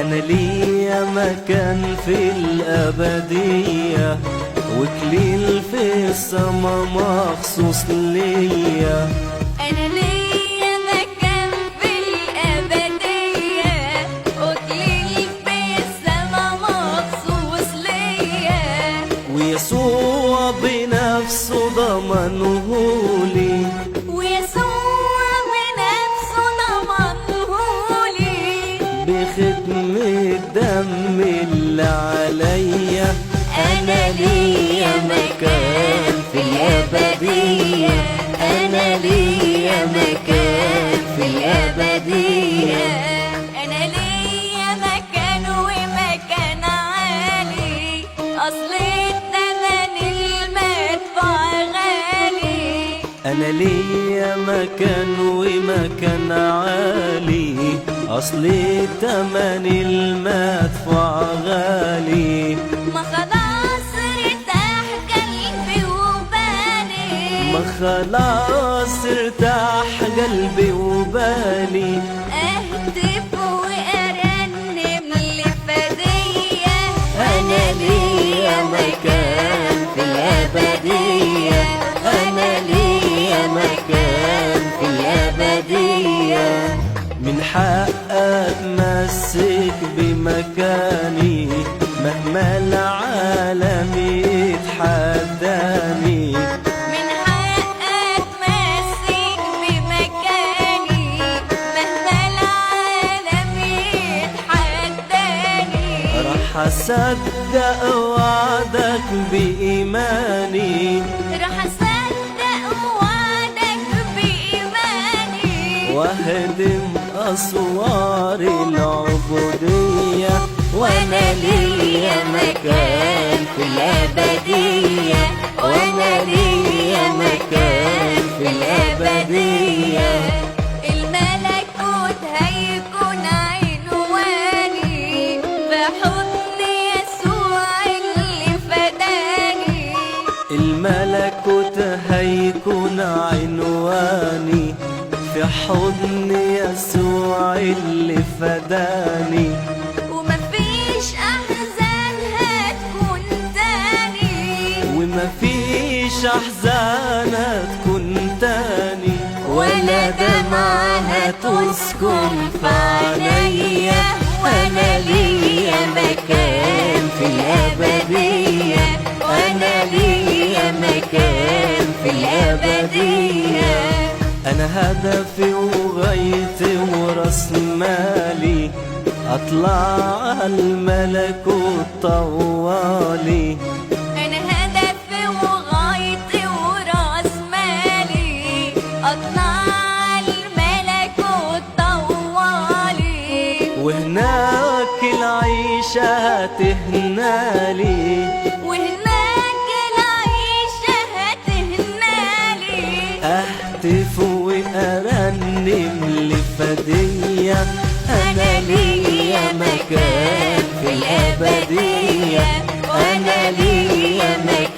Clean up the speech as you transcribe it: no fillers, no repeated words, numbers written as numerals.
أنا ليا مكان في الأبدية، وكليل في السما مخصوص ليا. أنا ليا مكان في الأبدية، وكليل في السما مخصوص ليا. ويسوع بنفسه ضمنه لي، ويسوع بنفسه ضمنه لي، بختم الدم اللي عليا. أنا ليا مكان في الأبدية، أنا ليا مكان في الأبدية. أنا ليا مكان ومكان عالي، أصل الثمن المدفوع غالي. أنا ليا مكان ومكان عالي، أصل الثمن المدفوع غالي. ما خلاص ارتاح قلبي وبالي، ما خلاص ارتاح قلبي وبالي. اهتف وارنم لفدية. انا ليا مكان في الابدية، انا ليا مكان في الابدية. من حق اتمسك بمكاني مهما العالم يتحداني، من حق اتمسك بمكاني مهما العالم يتحداني. راح اصدق وعدك بإيماني، راح اصدق وعدك بإيماني، واهدم أسوار العبودية. وانا ليا مكان في الأبدية، وانا ليا مكان في الأبدية. الملكوت هيكون عنواني، في حضن يسوع اللي فداني. الملكوت هيكون عنواني، في حضن يسوع اللي فداني. ومفيش أحزان هتكون تاني، ومفيش أحزان هتكون تاني، ولا دمعة هتسكن في عينيا. وأنا ليا مكان في الأبدية، وأنا ليا مكان في الأبدية. أنا هدفي وغايتي وراس مالي، أطلع على الملكوت طوالي. أنا هدفي وغايتي وراس مالي، أطلع على الملكوت طوالي. وهناك العيشة هتهنالي، وهناك العيشة هتهنالي. أهتف وأرنم لفدية. أنا ليا مكان في الأبدية، وأنا ليا مكان.